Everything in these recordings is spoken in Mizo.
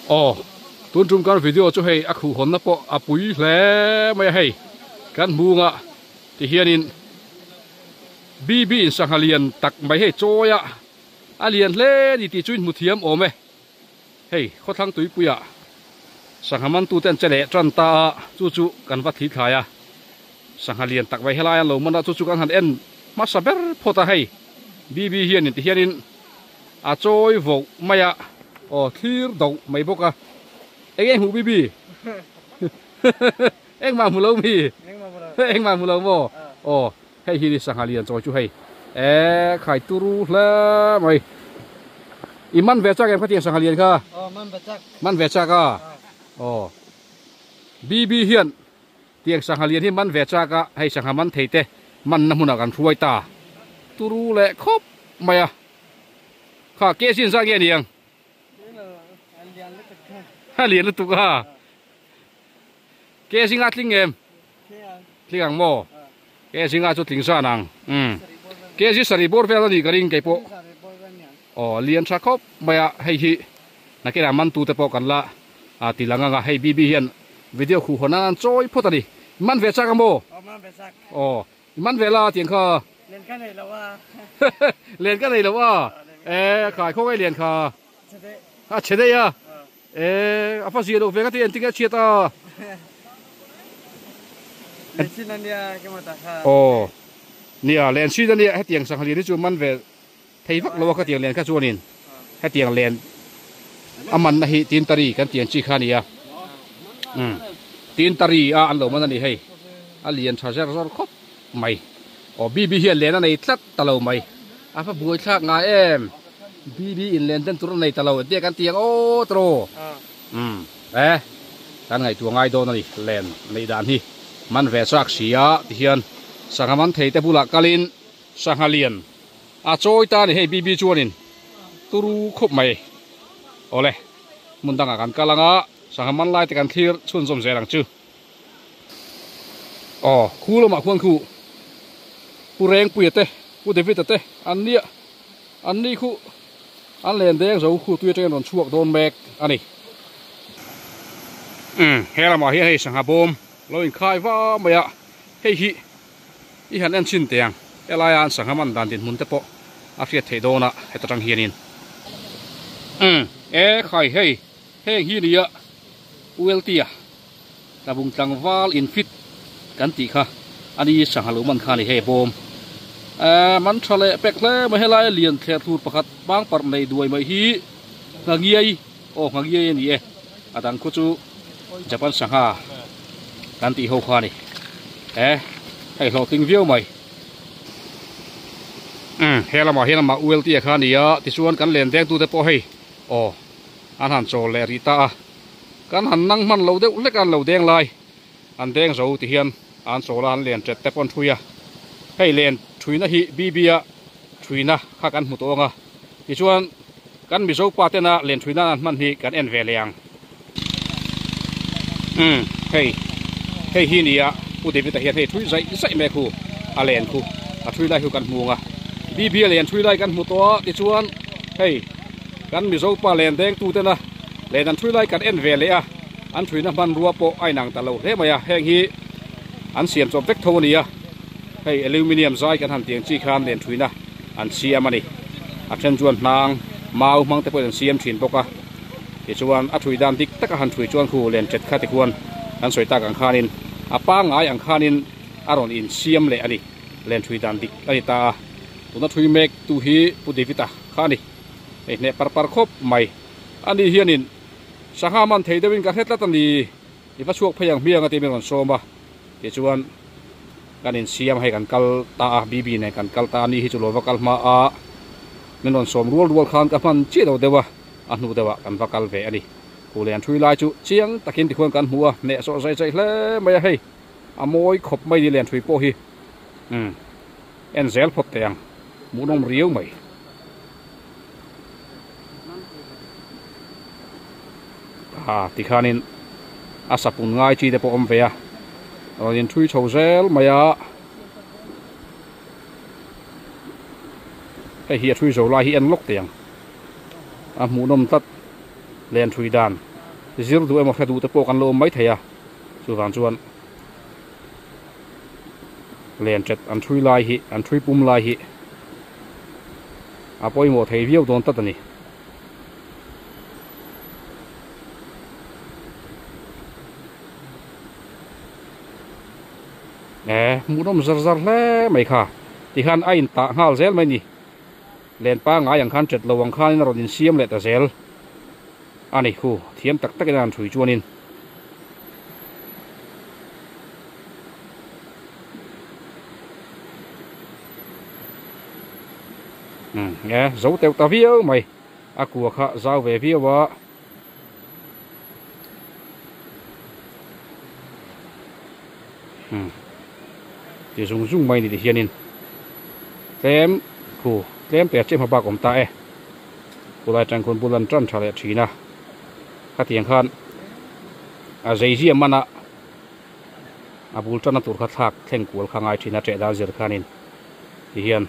Aw tun tum kan video chu hei a khuh hawnna pawh a pui hle mai a hei kan hmunga ti hianin BB in sangha lian tak mai hei chawi a a lian hle a ni tih chu in hmu thiam awm e hei khawthlang tuipuia sangha man tute an che leh tan ta a chu chu kan va thli thlai a sangha lian tak mai helai an lo man a chu chu kan han en hmasa ber phawt a hei BB hianin ti hianin. A chawi voh mai a, aw thlir doh mai bawk a. Eng eng hmuh bibi? Engmah hmu lo mi? Engmah hmu lo maw? Aw hei hi ni sangha lian chawi chu hei. E khai turu hle mai. I man ve chak em khatiang sangha lian kha? Aw man ve chak. Man ve chak a? Aw. Bibi hian Tiang sangha lian hi man ve chak a, hei sangha man thei te manna hmunah kan hruai ta turu leh khawp mai a. Kha ke sin zat nge niang? A lian lutuk a. Ke zinga tling em? Tling ang maw? Ke zinga chu tling zan ang. Umm. Ke zi sarih bawr vel a nih ka ring kei pawh. Aw lian tha khawp mai a, hei hi nakinah man tute pawh kan la a ti lang ang a, hei BB hian video khuh hawn nan an chawi phawt a ni. I man ve chak a maw? Aw man ve chak. Aw i man ve la tiang kha. Len ka nei lo a. Len ka nei lo a. E khai khaw ngai lian kha. Chhe daih. A chhe daih a. E a fa zia lo ve ka ti engtin nge a chhiat a. Len sin a nia ke maw ta kha. Aw nia len sin a nia hetiang sangha lian hi chu man ve Thei vak lo a khatiang len kha chuanin hetiang len a manna hi tintari kan tiang chi kha a ni a, umm tintari a an lo man a ni hei a lian tha zer zawr khawp mai aw BB hian len a nei tlat ta lo mai a va buai thlak ngai em BB in len den tur a nei ta lo entia kan tiang aw tawh umm e kan ngaihtuah ngai dawn a ni len neih dan hi man ve chak si a tihian sangha man thei te bulah kalin Sangha lian a chawi ta a ni hei BB chuanin turu khawp mai. Awle, hmun dangah kan kal anga sangha man lai te kan thlir chhunzawm zel ang chu. Aw, khu lamah khuan khu Pu Rengpuia te, Pu David-a te an nia, an ni khu an len deng zo khu tui atangin rawn chhuak dawn mek a ni. Umm, he lamah hian hei sangha bawm lo inkhai va mai a, hei hi I han en chhin teh ang, helaia an sangha man dan dinhmun te pawh a hriat theih dawn a heta tang hianin. Umm e khai hei, heng hi nia ULT-a tlabung tlangval infit kan tih kha a ni sangha lo man kha a ni hei bawm. E man tha leh pek hle mai helaia lian thler thur pakhat bang parh nei duai mai hi Nghangiai aw Nghangiai a ni e. A dang khu chu Japan sangha kan tih ho kha a ni. E hei hlawhtling viau mai. Umm he lamah hian amah ULT a kha a ni a, tichuan kan len veng tute pawh hei aw an han chawl leh rih ta a. Kan han nang hman lo deuh hlek a an lo deng lai an deng zo ti hian an chawl a an len tet te pawh an thui a. Hei len thuina hi BB a thuina kha kan hmu tawh ang a, tichuan Kan Mizo pa tena len thui nan an hman hi kan en ve leh ang. Umm hei hei hi nia Pu David-a hian hei thui zaih zaih mai khu a len khu a thui lai khu kan hmu ang a. BB a len thui lai kan hmu tawh a tichuan hei kan Mizo pa len deng tu tena len an thui lai kan en ve leh a an thuina hmanrua pawh a inang ta lo hle mai a heng hi an siam chawp vek tho a ni a hei aluminium zai kan han tiang chi khan len thuina an siam a ni. A then chuan hnang mau hmang te pawhin an siam thin bawk a, tichuan a thui dan dik taka han thui chuan khu len tet kha tikhuan kan sawi tak ang khanin a pangngai ang khanin a rawn insiam leh a ni. Len thui dan dik a ni ta a, tuna thui mek tu hi Pu David-a kha a ni. Hei hneh par par khawp mai a ni hianin sangha man thei deuhin ka hre tlat a ni, i va chhuak phei ang hmiang a tih min rawn sawm a, tichuan Kan insiam hei kan kal ta a, BB nen kan kal ta a ni hi chu lo va kal hma a, min rawn sawm rual rual khan ka hman chiah lo deuh a, a hnu deuh ah kan va kal ve a ni. Khulian thui lai chu chiang takin tikhuan kan hmu a, hneh sawh zai zai hle mai a hei, a mawi khawp mai ni lian thui pawh hi, umm en zel phawt teh ang, hmuhnawm riau mai. Ah tikhanin a sapun ngai chi te pawh awm ve a rawn in thui chho zel mai a hei hi a thui zo lai hi en lawk teh ang a hmuhnawm tlat len thui dan. zir duh emaw hre duh te pawh kan lo awm mai thei a, chuvang chuan len ṭet an ṭhui lai hi an ṭhui pum lai hi a pawimawh thei viau dawn tlat a ni. E hmuhnawm zar zar hle mai kha tikhan a intah nghal zel mai ni. Len pangngai ang khan ṭet lo ang khanin a rawn insiam leh ta zel a ni khu thiam tak takin a han ṭhui chuanin. Umm e zo teuh ta viau mai a kua kha zau ve viau a. Umm ti zung zung mai ni ti hianin tlem khu tlem te a chiah hma bak awm ta e khulai atang khuan bul an tan tha leh thin a khatiang khan a zei zia man a a bul tan na tur kha thlak thleng kual kha ngai thin a ṭeh dan zir khanin ti hian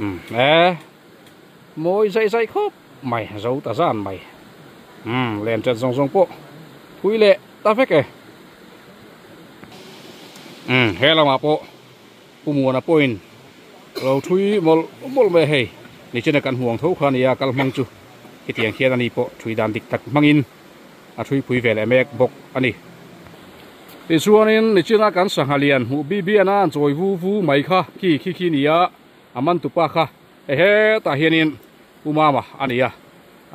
umm e mawi zaih zaih khawp mai zo ta zan mai umm len ṭet zawng zawng pawh phui leh ta vek e umm he lamah pawh Pu Muana pawhin lo ṭhui mawlh mawlh mai a hei nichina kan hmuh ang tho kha a nia kal hmang chu hetiang hian ani pawh ṭhui dan dik tak hmangin a ṭhui pui ve leh mek bawk a ni. Tichuanin nichina kan sangha lian hmuh bi bian a an chawi vu vu mai kha khi khi khi nia a man tupa kha hei hetah hianin Pu Mama a ni a,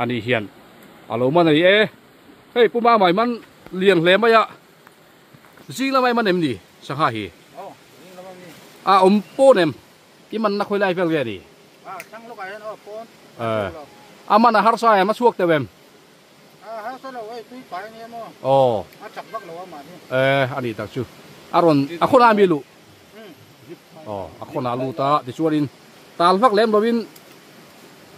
ani hian a lo man a ni e. Hei Pu Mama i man lian hle mai a, zing lamah i man em ni sangha hi? A awm pawn em? I manna khawi lai vel nge ni? A man a harsa em a chhuak teuh em? Aw e a nih tak chu a rawn a khawnah mi luh aw a khawnah lut a tichuanin tal vak lem lovin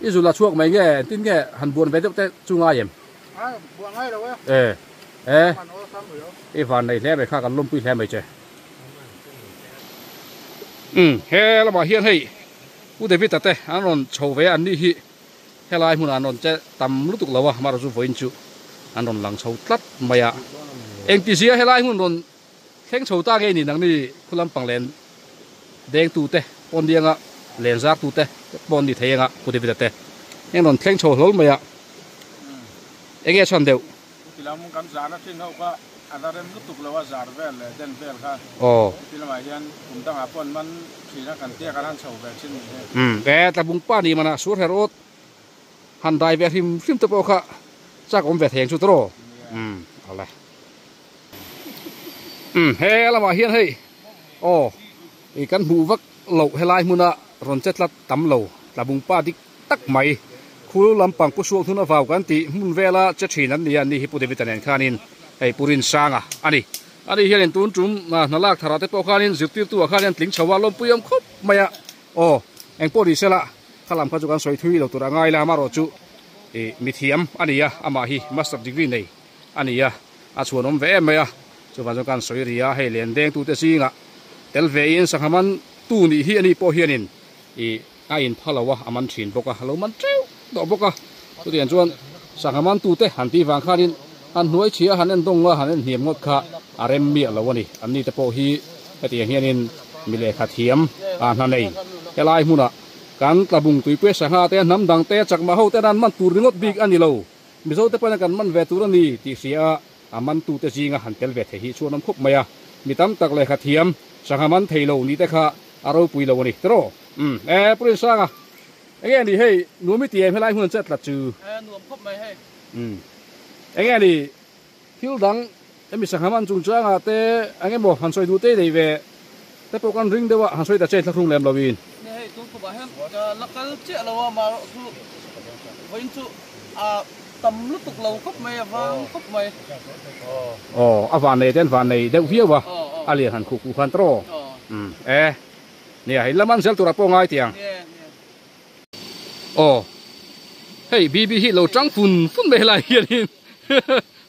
i zul a chhuak mai nge engtin nge han buan ve deuh te chu ngai em e e i van nei hle mai kha kan lawmpui hle mai che um he lamah hian hei Pu David-a te an rawn chho ve a an nih hi. Helai hmunah an rawn che tam lutuk lo a, amaherawhchu vawiin chu an rawn lang chho tlat mai a. Engtizia helai hmun rawn thleng chho ta ngei ni nangni khu lampang len dengtute pawn dianga len zartute pawh an ni thei anga Pu David-a te eng rawn thleng chho hlawl mai a. Enge chhan deuh? Chuti lam kan zar a thin ho kha a la rem lutuk lo a, zar vel leh den vel kha. Aw. Chuti lamah hian kum dangah pawh an man thin a, kan tiak an han chho ve thin ni hi. Umm, e tlabung pa ni manah sur her awt han dai ve hrim hrim te pawh kha chak awm ve thei ang chu tawh. Umm, awle. Umm, he lamah hian hei aw i kan hmuh vak loh helai hmuna rawn che tlat tam lo tlabung pa dik tak mai. Khul lampang Pu Suak hnun a vau kan tih hmun vela che thin an ni a, ni hi Pu David-a nen khanin hei Pu Rinsanga a ni. Ani hianin tun tum hna lak tharah te pawh khanin zirtirtu ah khan hian tling chho a lawmpui awm khawp mai a. Aw, eng pawh ni sela kha lam kha chu kan sawi thui lo tur a ngai la, amaherawh chu ih mithiam a ni a, amah hi master degree nei a ni a, a chhuanawm ve em mai a. Chuvang chuan kan sawi ri a, hei len dengtute zingah tel vein sangha man tu nih hi ani pawh hianin ih A in pha lo a, a man thin bawk a, a lo man teuh tawh bawk a. Chutiang chuan sangha mantute han tih vang khanin han hnuai chhia han en dawng a, han en hniam ngawt kha a rem miah lo a ni. Anni te pawh hi hetiang hianin mi lehkha thiam a hna nei. Helai hmunah kan tlabung tuipui sangha te, hnam dang te, chakma ho ten an man tur ringawt bik a ni lo. Mizo te pawhin kan man ve tur a ni tih hria a, a mantute zinga han tel ve thei hi chuan awm khawp mai a. Mi tam tak lehkha thiam sangha man thei lo ni te kha a ropui lo a ni tiraw? Umm e Pu Rinsanga enge ni hei nuam i ti em helai hmun an chet tlat chu? E nuam khawp mai hei. Umm enge ni thil dang hemi sangha man chungchangah te eng emaw han sawi duh te nei ve te pawh kan ring deuh a han sawi ta che thlahrung lem lovin. Ni hei tun khawpah hian ka la kal chiah lo a marawh chu vawiin chu a tam lutuk lo khawp mai a vang khawp mai. Aw a van nei te an van nei deuh viau a a lian han khuh khuh khan tawh umm e. Nia, hei lam an zel turah pawh ngai tiang. Aw, hei BB hi lo tang fun fun mai helai hianin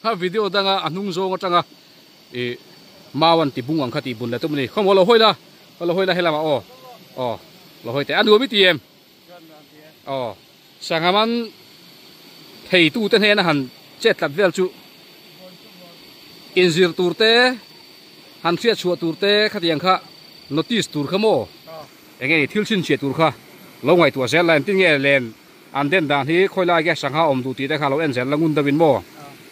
a video danga a hnung zawng atanga ih mau an ti bung ang kha tih bun leh tum a ni. Khawmaw lo hawi la, lo hawi la helamah aw, aw lo hawi teh a nuam i ti em? Aw. Sangha man thei tu te hnena han chet tlat vel chu inzir tur te han hriat chhuah tur te khatiang kha notice tur kha maw enge ni thil chhinchhiah tur kha lo ngaihtuah zel la engtin nge len an den dan hi khawi lai nge sangha awm duh tih te kha lo en zel la ngun deuhin maw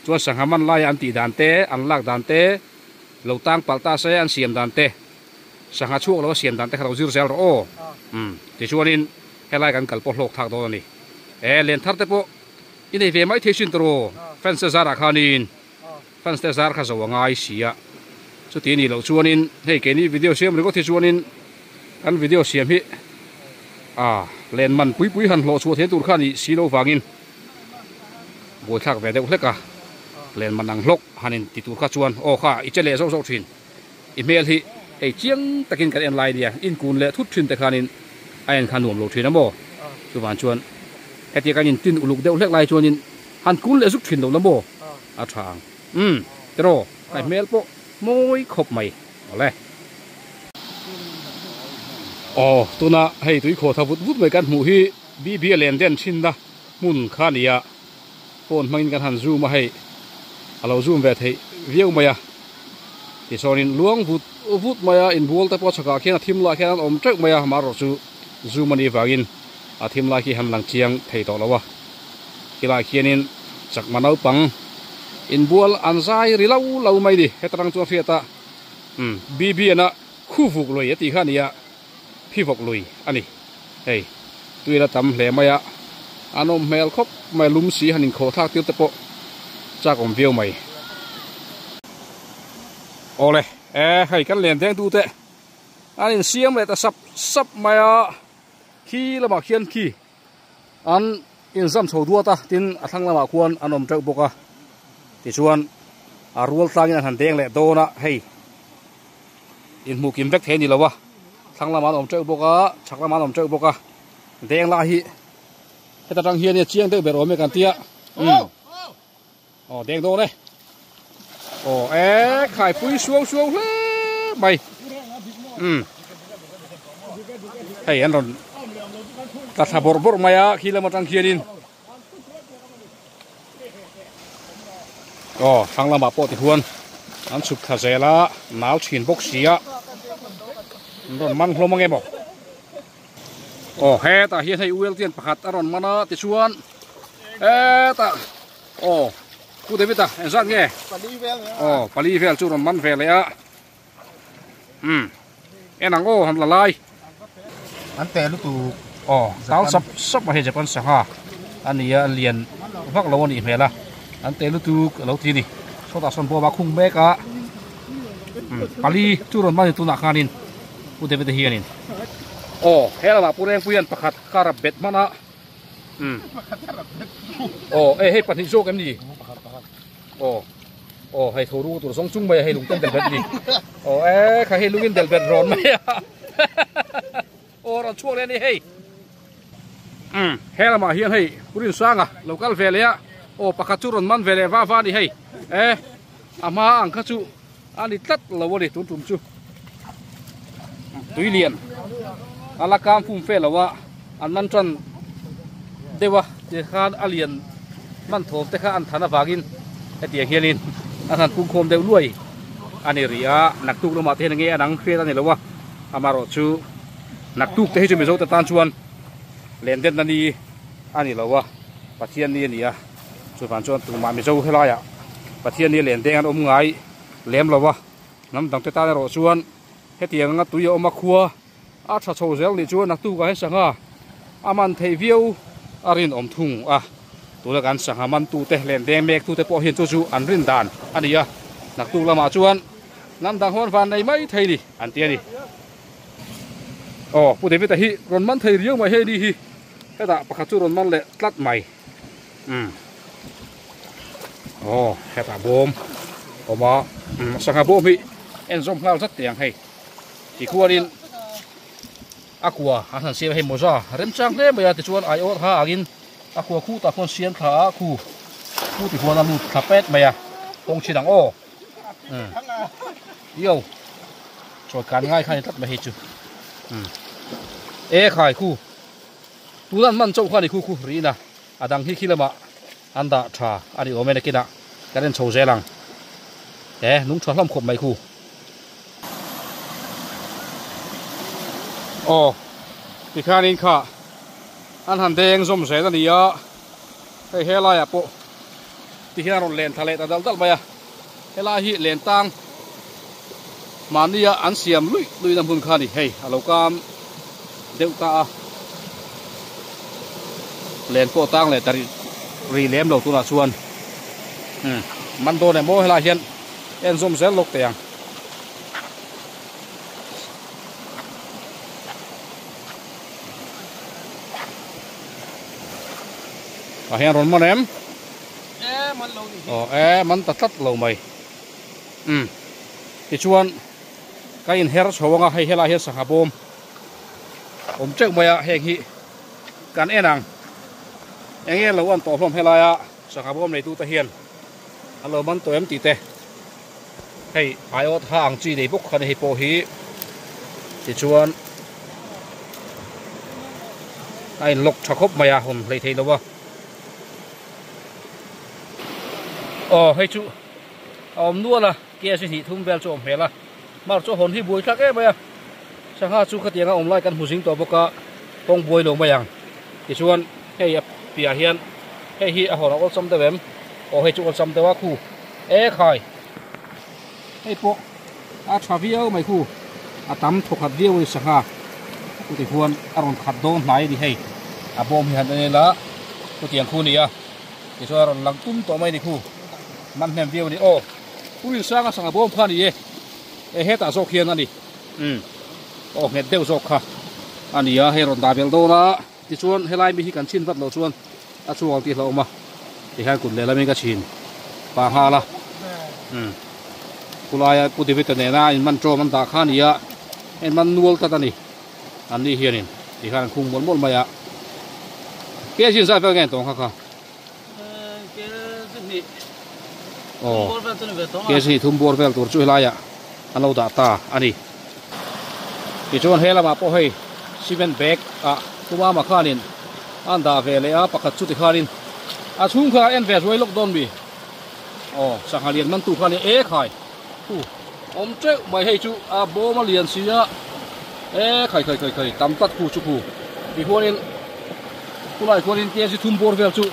chuan sangha man laia an tih dan te an lak dan te lo tang palh ta se an siam dan te sangha chhuak lo a siam dan te kha lo zir zel rawh aw umm tichuanin Helai kan kal pawh hlawk thak dawn a ni. E, len thar te pawh i nei ve mai thei sin tawh fans te zarah khanin fans te zar kha zo a ngai si a. Chuti nih loh chuanin hei keini video siam ringawt hi chuanin kan video siam hi a len man pui pui han hlawh chhuah thei tur kha nih si lo vangin buaithlak ve deuh hlek a. Len man ang hlawk han in ti tur kha chuan aw kha i che leh zauh zauh thin. I hmel hi hei chiang takin kan en lai nia, inkun leh thut thin te khanin a en kha nuam lo thin a maw? Chuvang chuan hetia kan intin uluk deuh hlek lai chuanin han kun leh zuk thin lo la maw? A tha ang. Umm, tiraw, ka hmel pawh mawi khawp mai. Awle. Aw, tuna hei tuikhaw tha vut vut mai kan hmuh hi BB a len den thinna hmun kha a nia. Phone hmangin kan han zoom a hei a lo zoom ve theih viau mai a tichuanin luang vut vut mai a inbual te pawh chhakah khian a thim lah khian an awm teuh mai a amaherawh chu zoom a nih vangin a thim lai khi han lang chiang thei tawh lo a khilaiah khianin chakma naupang inbual an zai ri lo lo mai a ni heta tang chuan hriat a umm BBN a khuvuk lui a tih kha a ni a. Phivawk lui a ni. Hei, tuil a tam hle mai a, a nawm hmel khawp mai a, lum si han inkhawh thlak tir te pawh chak awm viau mai. Awle, e hei kan len deng tu te an insiam leh ta sap sap mai a, khi lamah khian khi an inzam chho duat a, tin a thlang lamah khuan an awm teuh bawk a, tichuan a rual tlangin an han deng leh dawn a, hei. Inhmuh kim vek thei a ni lo a, thlang lamah an awm teuh bawk a, chhak lamah an awm teuh bawk a, deng lah hi heta tang hian chiang deuh ber awm e kan tia umm aw deng dawn e aw e khaipui suau suau hle mai umm hei an rawn tla thla bawrh bawrh mai a khi lam atang khianin Aw thlang lamah pawh tihuan an chhuk thla zel a nau thin bawk si a an rawn man hlawm ange maw aw hetah hian hei uel tian pakhat a rawn man a tichuan hetah aw Pu David a engzat nge aw pali vel chu rawn man ve leh a umm en ang aw han la lai an teh lutuk aw tal sap sap a hei Japan sangha a ni a lian vak lo a nih hmel a an teh lutuk a lo ti a ni sawtah sawn bawm a khung mek a umm pali chu rawn man tunah khanin Pu David a hianin aw he lamah Pu Rengpuia'n pakhat car a bet hman a umm aw hei pahnih zawk em ni Aw aw hei tho ru tur zawng chung mai a hei lung ten del bet ni aw e kha hei lungin del bet rawn mai a aw rawn chhuak leh a ni hei um he lamah hian hei purin sanga lo kal ve leh a aw pakhat chu rawn man ve leh va va a ni hei e a hma ang kha chu a ni tlat lo a ni tun tum chu tui lian a la kam fum fe lo a an man tan deuh a tikhan a lian hman thawm te kha an than avangin hetiang hianin an han pungkhawm deuh luai a ni rih a naktuk lamah te hian enge an ang hriat a ni lo a amaherawh chu naktuk te hi chu mizo te tan chuan len denna ni a ni lo a Pathian ni a ni a chuvang chuan tumah mizo helaiah Pathian ni a len deng an awm ngai lem lo a hnam dang te tan erawh chuan hetiang anga tui a awm a khua A tha chho zel nih chuan naktuk ah hian sangha a man theih viau a rinawm thung a, tuna kan sangha man tute leh deng mek tute pawh hian chu chu an rin dan a ni a, naktuk lamah chuan hnam dang hawn van nei mai thei ni an ti a ni. Aw Pu David-a hi rawn man thei riau mai hei ni hi hetah pakhat chu rawn man leh tlat mai umm aw hetah bawm awm a sangha bawm hi en zawm nghal zat teh ang hei. Tikhuanin a kua an han siam a hei mawza remchang hle mai a tichuan ai awr ha angin a kua khu tah khuan siam thla a khu khu tikhuan a lut thla pet mai a kawng chin ang aw umm yo chawi kan ngai kha ni tlat mai hei chu umm e khai khu. Tuna an man chauh kha a ni khu khu riin a, a dang hi khi lamah an dah tha a ni awm e nakinah kan en chho zel ang. E nung tha hlawm khawp mai khu. Aw tikhanin kha an han deng zawm zel a ni a, hei helaiah pawh tihian a rawn len tha leh ta dal dal mai a, helai hi len tang mahnia an siam luih luihna hmun kha a ni hei a lo kam deuh ta a, len pawh tang leh ta rih rih lem lo tunah chuan umm man dawn em aw helaiah hian en zawm zel lawk teh ang. Ah hian rawn man em? E man lo ni hi. Aw e man ta tlat lo mai. Umm tichuan ka inher chho anga hei helai hian sangha bawm awm teuh mai a heng hi kan en ang. Eng nge lo an tawh hlawm helaia sangha bawm neitute hian an lo man tawh em tih te. Hei aiawt ha ang chi nei bawk kha ni hei pawh hi tichuan a in lock tha khawp mai a hawn hleih theih lo a aw hei chu a awm nual a kg hnih thum vel chu a awm hmel a mar chu a hawn hi buai thlak em mai a sangha chu khatianga awm lai kan hmu zing tawh bawk a kawng buai lo mai ang tichuan hei a piah hian hei hi a hawn a awlsam deuh em aw hei chu awlsam deuh a khu. E khai hei pawh a tha viau mai khu a tam thaw khat viau a ni sangha chuti khuan a rawn khat dawn hnai a ni hei a bawm hi han en ila chutiang khu a ni a tichuan a rawn lang tum tawh mai a ni khu man hnem viau a ni aw pu Rinsanga sangha bawm kha a ni e e hetah zawk hian a ni umm aw nghet deuh zawk kha a ni a hei rawn dah belh dawn a tichuan helai mi hi kan chhin vat loh chuan. A chhuak tih hlauhawm a tihian kut lehlam in ka chhin pah nghal a umm khulaia Pu David-a nena in man tawm an dah kha a ni a hei man nual tlat a ni an ni hianin tikhan an khung mawlh mawlh mai a kg in zat vel nge an tawng kha kha aw kg hnih thum bawr vel tur chu helaiah an lo dah ta a ni tichuan he lamah pawh hei cement bag ah Pumama khanin an dah ve leh a, pakhat chu tikhanin a chhung kha a en ve zuai lawk dawn mi? Aw, sangha lian man tu kha nia e khai hu awm teuh mai hei chu a bawm a lian si a e khai khai khai khai tam tlat khu chu khu tihuanin khulai khuanin kg thum bawr vel chu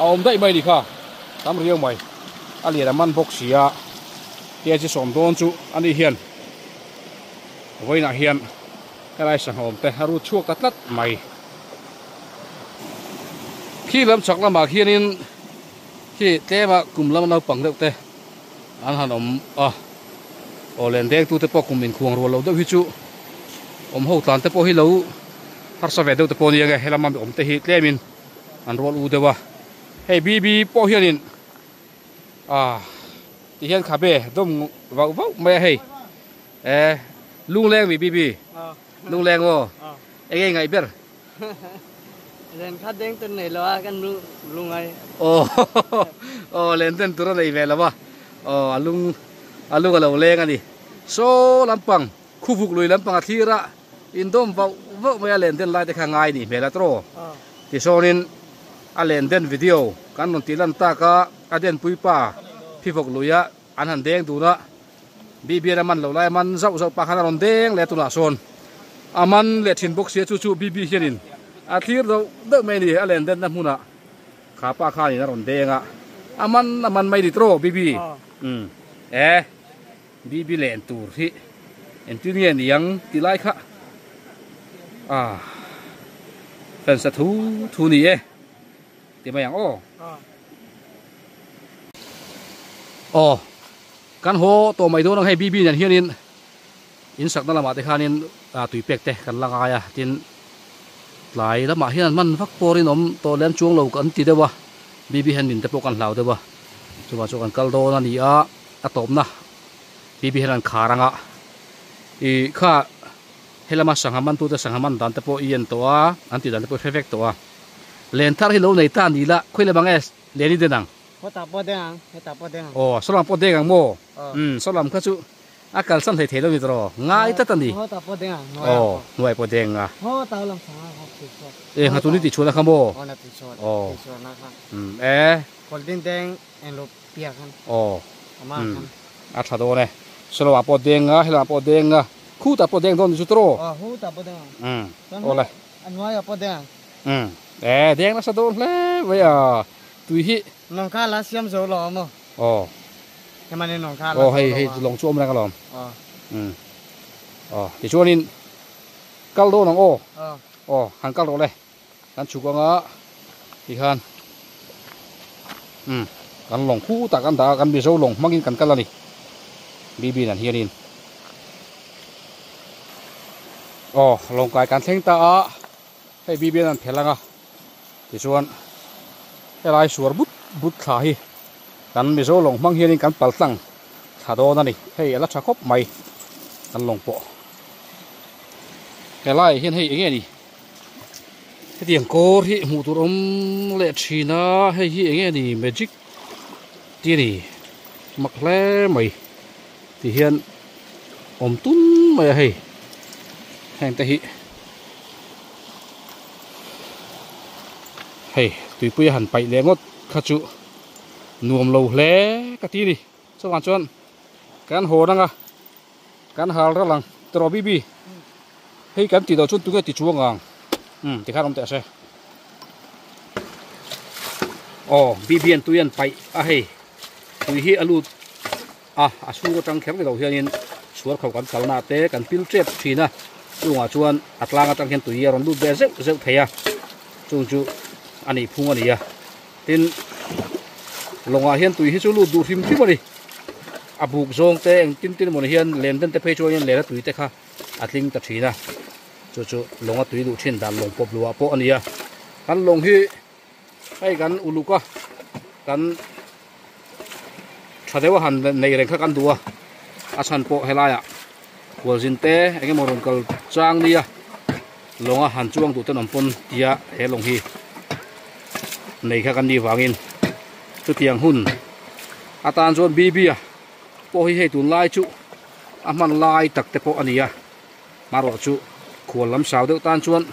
a awm daih mai ni kha tam riau mai a lian a man bawk si a kg sawm dawn chu ani hian vawiinah hian. Helai sangha awm te a rut chhuak ta tlat mai. Khi lam chhak lamah khianin khi tlema kum lama naupang deuh te an han awm a, aw len deng tute pawh kum inkhuang rual lo deuh hi chu awm ho tlan te pawh hi lo harsa ve deuh te pawh a ni ang e, helama mi awm te hi tlemin an rual u deuh a, hei BB pawh hianin ah tihian khabe dawm vauh vauh mai a hei. E lungleng mi bibi lungleng aw enge ngaih ber len kha deng tur nei lo a kan lungai aw aw len den tur a nei ve lo a aw a lung a lung a lo leng a ni saw lampang khuvuk lui lampang a thlir a indawm vauh vauh mai a len den lai te kha ngai ni hmel a tawh tisawnin a len den video kan rawn tih lan tak a a den puipa phivawk lui a an han deng dun a. Bibian a man lo lai a man zauh zauh pah khan a rawn deng leh a tunah sawn a man leh thin bawk sia chu chu Bibi hianin a thlir deuh deuh mai a ni a len denna hmunah kha pa khanin a rawn deng a a man a man mai ni tawh Bibi umm e Bibi len tur hi engtin nge niang tih lai kha ah fence a thu thu ni e. Ti mai ang aw. Aw kan haw tawh mai dawn ang hei BB nen hianin in sakna lamah te khanin tui pek te kan la ngai a tin tlai lamah hian an man vak pawh rinawm tawh lem chuang lo kan ti deuh a BB hian min te pawh kan hlau deuh a chuvang chu kan kal dawn a ni a a tawpna BB hian an khar anga ih kha helama sangha mantute sangha man dan te pawh i en tawh a an tih dan te pawh i hre vek tawh a. Len thar hi lo nei ta ni la, khawi lam ang e len i den ang? Hetah pawh deng ang, hetah pawh deng ang. Aw, saw lam pawh deng ang maw? Umm, saw lam kha chu A kalsan hlei thei lo ni tawh ngai tlat a ni. Aw hnuai pawh deng a. E nghatun i tihchhuahna kha maw? Aw umm e. Aw umm a tha dawn e. Selaw ah pawh deng a helamah pawh deng a khutah pawh deng dawn ni chu tawh. Umm awle. Umm e deng nasa dawn hle mai a tui hi. Aw. Aw hei hei lawng chu awm reng alawm. Umm. Aw tichuanin kal dawn ang aw. Aw han kal rawh le. Kan chhuk anga tikhan umm kan lawng khutah kan dah a kan Mizo lawng hmangin kan kal a ni. Bibi nan hianin aw lawng kai kan thleng ta a hei Bibi an phelh anga. Tichuan helai suar but but thla hi kan Mizo lawng hmang hianin kan pal tlang thla dawn a ni. Hei a la tha khawp mai kan lawng pawh. Helaiah hian hei eng nge ni? Hetiang kawr hi hmuh tur awm leh thin a, hei hi eng nge ni magic tih a ni mak hle mai ti hian awm tum mai a hei heng te hi. Hei tuipui a han paih leh ngawt kha chu nuam lo hle ka ti a ni chuvang chuan kan haw rang a kan hal ral ang tawh bibi hei kan tih loh chuan tunge ti chuang ang umm tikhan awm teh se aw bibi an tui an paih a hei tui hi a lut a a chhung atang kher ni lo hianin chhuar kho kan kalna te kan pil tep thin a chungah chuan a tlang atang hian tui a rawn lut ve zeuh zeuh thei a chung chu a nih phung a ni a tin lawngah hian tui hi chu lut duh hrim hrim a ni a buk zawng te eng tin tin emaw ni hian len den te phei chuan in len a tui te kha a tling ta thin a chu chu lawng a tui duh thin dan lawng pawp luah pawh a ni a kan lawng hi hei kan uluk a kan tha deuh a han nei reng kha kan duh a a chhan pawh helaiah khualzin te eng emaw rawn kal chang nia lawng a han chuang duh ten awm pawn tia he lawng hi nei kha kan nih vangin chutiang hun atan chuan bb a pawh hi hei tunlai chu a hman lai tak te pawh a ni a. Hmarawh chu khual lam sau deuh tan chuan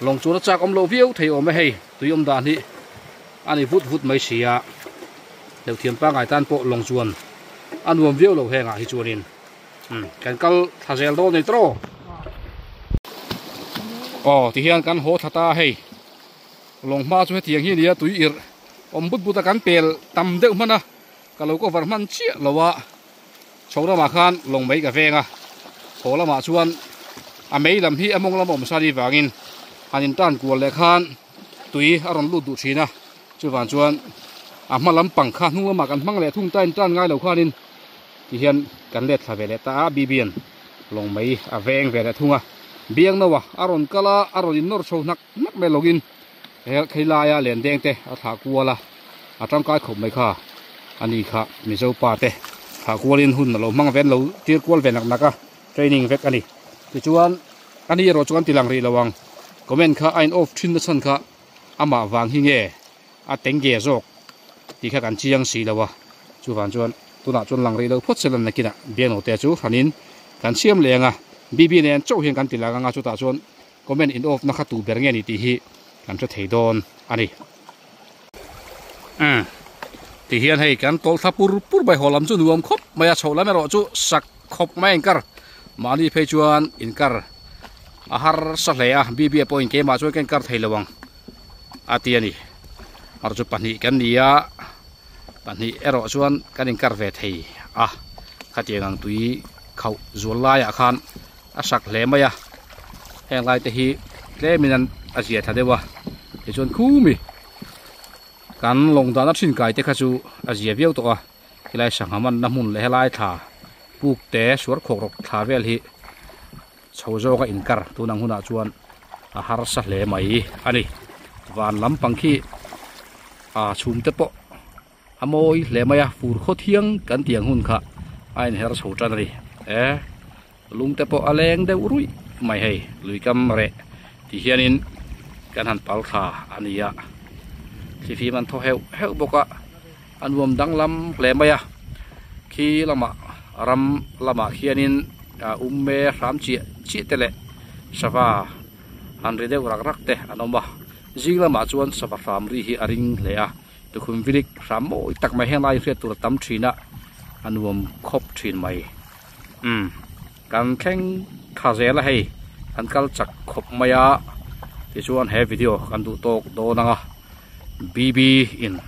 lawng chuan a chak awm loh viau thei awm e hei tui awm dan hi a ni vut vut mai si a deuh thiam pangai tan pawh lawng chuan a nuam viau lo hengah hi chuanin umm kan kal thla zel dawn a ni tawh aw tihian kan haw thla ta hei lawng hma chu hetiang hi a ni a tui irh awm but but a kan pel tam deuh hman a ka lo cover hman chiah lo a. Chho lamah khan lawng mei ka veng a, haw lamah chuan a mei lam hi a mawng lam a awm sa ni vangin han in tan kual leh khan tui a rawn lut duh thin a, chuvang chuan a hma lam pang kha hnung lamah kan hmang leh thung ta in tan ngai lo khanin ti hian kan let thla ve leh ta a, Bibian lawng mei a veng ve leh thung a, biang no a a rawn kal a, a rawn in nawr chho hnak hnak mai lawngin he khei laia len deng te a thlah kual a a tangkai khawp mai kha a ni kha Mizo pa te thlah kualin hun a lo hmang ve an lo tir kual ve nak nak a training vek a ni tichuan a ni erawh chu kan ti lang rih lo ang comment kha a in off thin na chhan kha amah vang hi nge a teng ge zawk tih kha kan chiang si lo a chuvang chuan tunah chuan lang rih lo phawt se lan nakinah biangnote chu hranin kan siam leh ang a BB nen chauh hian kan ti lang ang a chutah chuan Comment in off na kha tu ber nge ni tih hi kan hre thei dawn a ni. Umm ti hian hei kan tawlh thla pur pur mai haw lam chu nuam khawp mai a chhoh lam erawh chu sak khawp mai a inkar mahni phei chuan inkar a harsa hle a bb a pawhin keimah chuan ka inkar thei lo ang a ti a ni erawh chu pahnih kan ni a pahnih erawh chuan kan inkar ve thei a khatiang ang tui khauh zual laiah khan a sak hle mai a heng lai te hi tlemin an a zia tha deuh a tichuan khumi kan lawng dahna thin kai te kha chu a zia viau tawh a helai sangha manna hmun leh helai thla puk te suar khawk rawk thla vel hi chho zawk a inkar tun ang hunah chuan a harsa hle mai a ni van lampang khi a chhum te pawh A mawi hle mai a, fur khaw thiang kan tih ang hun kha a inher chho tan a ni. E, lung te pawh a leng deuh ruih mai hei, lui kam reh ti hianin kan han pal thla a ni a. Thlifim an thaw heuh heuh bawk a, a nuam danglam hle mai a, khi lamah ram lamah khianin umme hram chiah chiah te leh sava han ri deuh rak rak te an awm a zing lamah chuan sava hram ri hi a ring hle a tukhum vilik hram mawi tak mai heng lai hriat tur a tam thin a a nuam khawp thin mai umm kan thleng tha zel a hei kan kal chak khawp mai a tichuan he video kan duh tawk dawn ang a B_B in.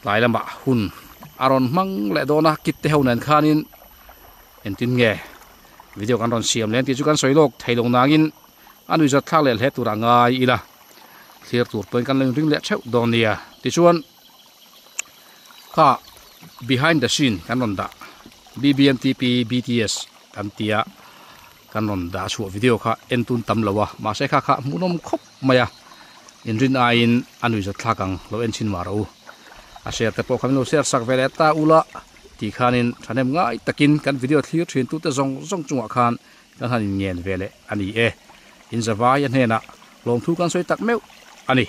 Tlai lamah hun a rawn hmang leh dawn a, kit te ho nen khanin engtin nge video kan rawn siam leh ang tih chu kan sawi lawk thei lo nangin a nuihzat thlak leh hle tur a ngai ila, thlir tur pawhin kan lo inring leh theuh dawn nia. Tichuan kha behind the scene kan rawn dah BBMTP BTS kan tia kan rawn dah chhuah video kha en tun tam lo a, mahse kha kha hmuhnawm khawp mai a. Inrin aiin a nuihzat thlak ang lo en chhin mah rawh u. A share te pawh kha min lo share sak ve leh ta ula tih khanin thahnem ngai takin kan video thlir thin tute zawng zawng chungah khan kan han inngen ve leh a ni e. Inzavai a hnenah lawmthu kan sawi tak meuh a ni.